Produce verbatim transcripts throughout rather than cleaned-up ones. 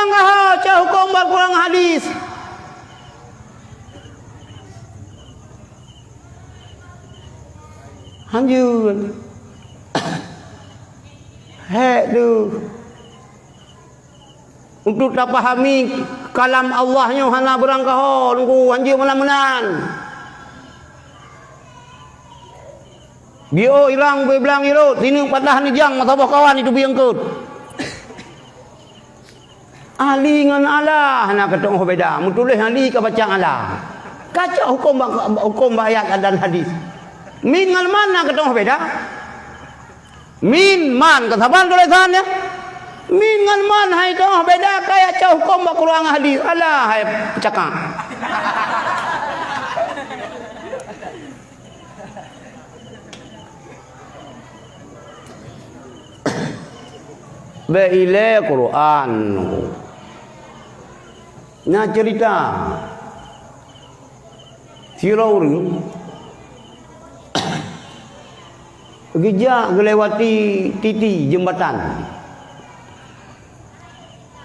Nyang ka ho cok hukôm bak Quran hadis. Hanjeuet. Hék deuh. Untuk tapahami kalam Allah nyoe hana beurangkaho, nunggu hanjeuet meunan-meunan. Biôh irang beu blang irot, sineuk patah neujang masa boh kawan itu bieng kot. Ali ngon ala hana kateu'oh beda, meutuléh ali ka baca ala. Ka cok hukôm bak, hukôm bak ayat dan hadis. Min ngon man na kateu'oh beda. Min man ka saban tulésan nyan. Min ngon man hai teu'oh beda, ka ya cok hukôm bak Quran hadis. Ala hai peucakap. Bèk ilèe Quran. Na ceurita. Sidroe ureueng geujak geulewati titi jeumbatan.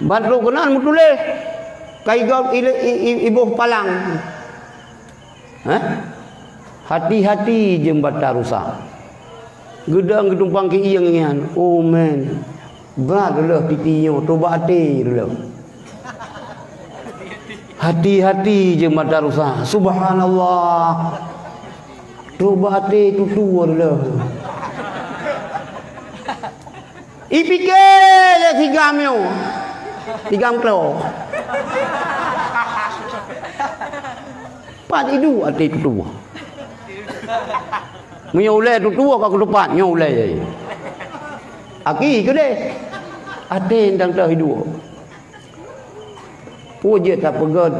Ban trok keunan meutuléh, ka igob ile-, i-, i-, iboh palang. Hah? Hati-hati jeumbatan rusak. Geudong geutumpang keu ieng nyan. Oh man. Brat reuloh titi nyoe, tobat até reuloh. Hati-hati jeumbatan rusak. Subhanallah. Tobat até tutue reuloh. Ipike lé si gam nyoe. Si gam klo. Pat iduek até tutue. Meunyoe ulèe tutue ka keutupat, nyoe ulèe. Aki keudeh. Até nyang teuh iduek. Peue jeuet tapeugöt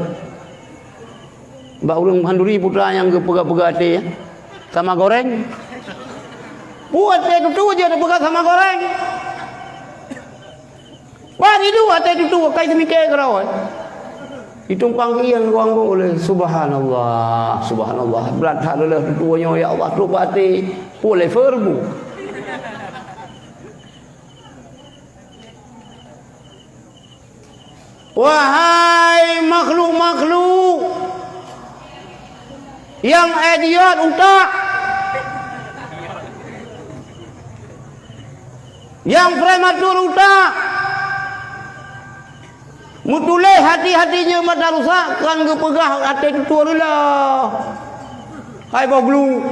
bak ureueng khanduri putra nyang geupeugah-peugah até, ya? Sama goreng. Peue até tutue jeuet tapeugah sama goreng. Bak iduek até tutue, kai teumike keudroe. Itumpang keu ieng ruang boh lé. Subhanallah, subhanallah. Brat that leuh tutue nyoe, ya Allah, trok bak até. Peue lé feu rebu. Wahai makhluk-makhluk nyang idiot utak, nyang prematur utak, meutuléh hati-hati jeumbatan rusak, kan geupeugah até tutue reuloh. Hai boh glu.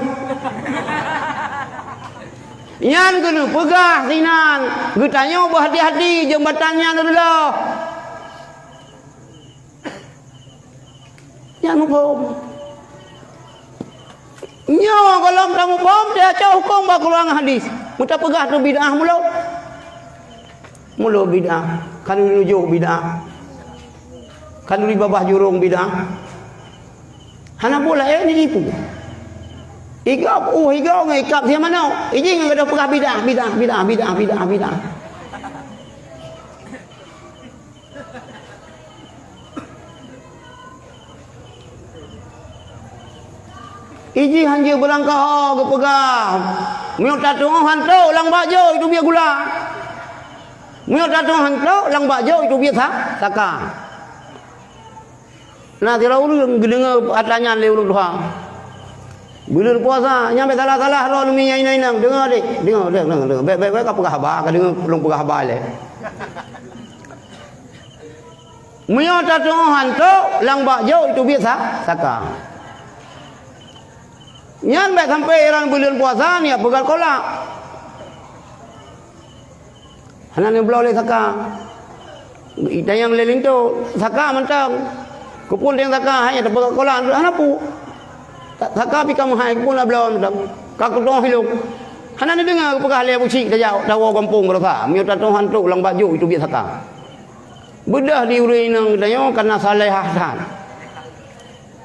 Nyan keuneuk peugah sinan, geutanyoe beuhati-hati jeumbatan nyan reuloh. Nyan muphom. Nyoe gohlom tamuphom, teucok hukôm bak Quran hadis. Meutapeugah tu bid'ah mulo. Mulo bid'ah, khanduri nujoh bid'ah. Khanduri babah jurông bid'ah. Hana boh laén jitipu. Igob uh igob ngon ikab siat manok. Iji ngon geudoh peugah bid'ah, bid'ah, bid'ah, bid'ah, bid'ah, bid'ah. Iji hanjeuet beurangkaho geupeugah, meunyoe tatu'oh hantok lam bak jôk itu biet gula. Meunyoe tatu'oh hantok lam bak jôk itu biet sa-, saka. Na sidroe ureueng geudeungoe ata nyan lé ureueng tuha. Buleuen puasa, nyan bèk salah-salah droeneuh mi nyang inong-inong. Deungoe deh, deungoe, deungoe, deungoe, deungoe. Bèk, bèk, bèk ka peugah haba, ka deungoe lôn peugah haba ilèe. Meunyoe tatu'oh hantok lam bak jôk itu biet sa-, saka. Nyan bèk sampoe droeneuh buleuen puasa nyan peugah kolak. Hana neubloe lé saka. Itanyong lé linto, saka mantong. Keupeue teuh saka, hanya teupeugah kolak, hana peue. Sa-, saka pih ka meuhai, keupeue neubloe mantong. Ka kutôh ilông. Hana neudeungoe geupeugah lé Abu Syik tajak, tawoe gampông baroesa. Meunyoe tatu'oh hantok lam bak jôk itu biet saka. Beudôh di ureueng inong geutanyoe kana salehah that.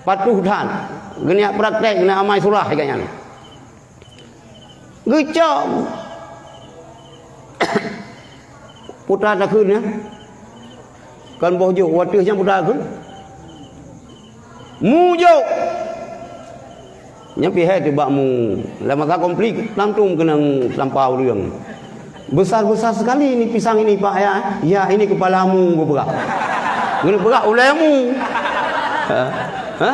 Patuh that. Geuniat praktek, geuniat amai surah lagèe nyan. Geucok puta takheun nyan. Kon boh jôk, watèe nyan puta takheun. Mu jôk. Nyan pih hai teuh bak mu. Lam masa konflik, lam tom keunong tampa ureueng. Besar-besar sekali ini pisang ini, Pak, ya. Ya, ini kepalamu, geupeugah. Geupeugah ulèe mu. Ha? Ha?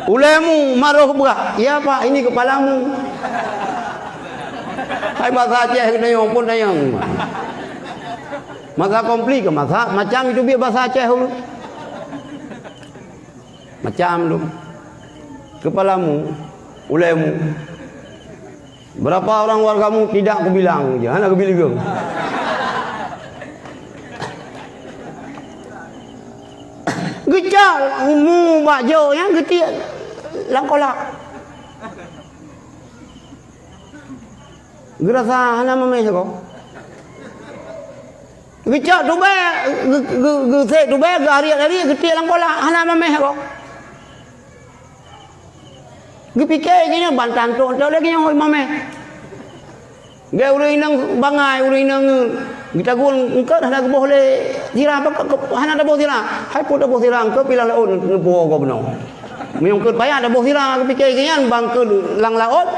Ulèe mu, maroh geupeugah. Ya, Pak, ini kepalamu. Hai bahasa Aceh, tanyong pun tanyong. Masa konflik ke masa, macam itu biar bahasa Aceh dulu. Macam tu. Kepalamu, ulèe mu. Berapa orang wargamu tidak kubilang je, hana kubilang. Geucok mu bak jok nyan geutiek lam kolak. Geurasa hana mamèh ko. Geucok tubèe, geu-, geu-, geusek tubèe, geuariet-ariet, geutiek lam kolak, hana mamèh ko. Geupike geuh nyoe bantan trok-trok lagèe nyoe mamèh. Gèt ureueng inong bangai, ureueng inong geutagun eungkôt hana geuboh lé sira, hana taboh sira. Hai peue taboh sira, eungkôt pilah laôt neupuwoe gob bunoe. Meunyoe eungkôt payah taboh sira, geupike geuh nyan bang keu lam laôt.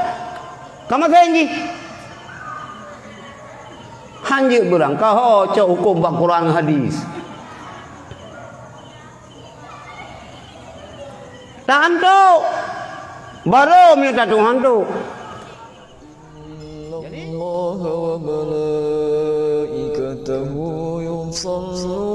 Ka masen jih. Hanjeuet beurangkaho cok hukôm bak Quran hadis. Taantok. Barô meunyoe taantok. إن الله وملائكته يصلون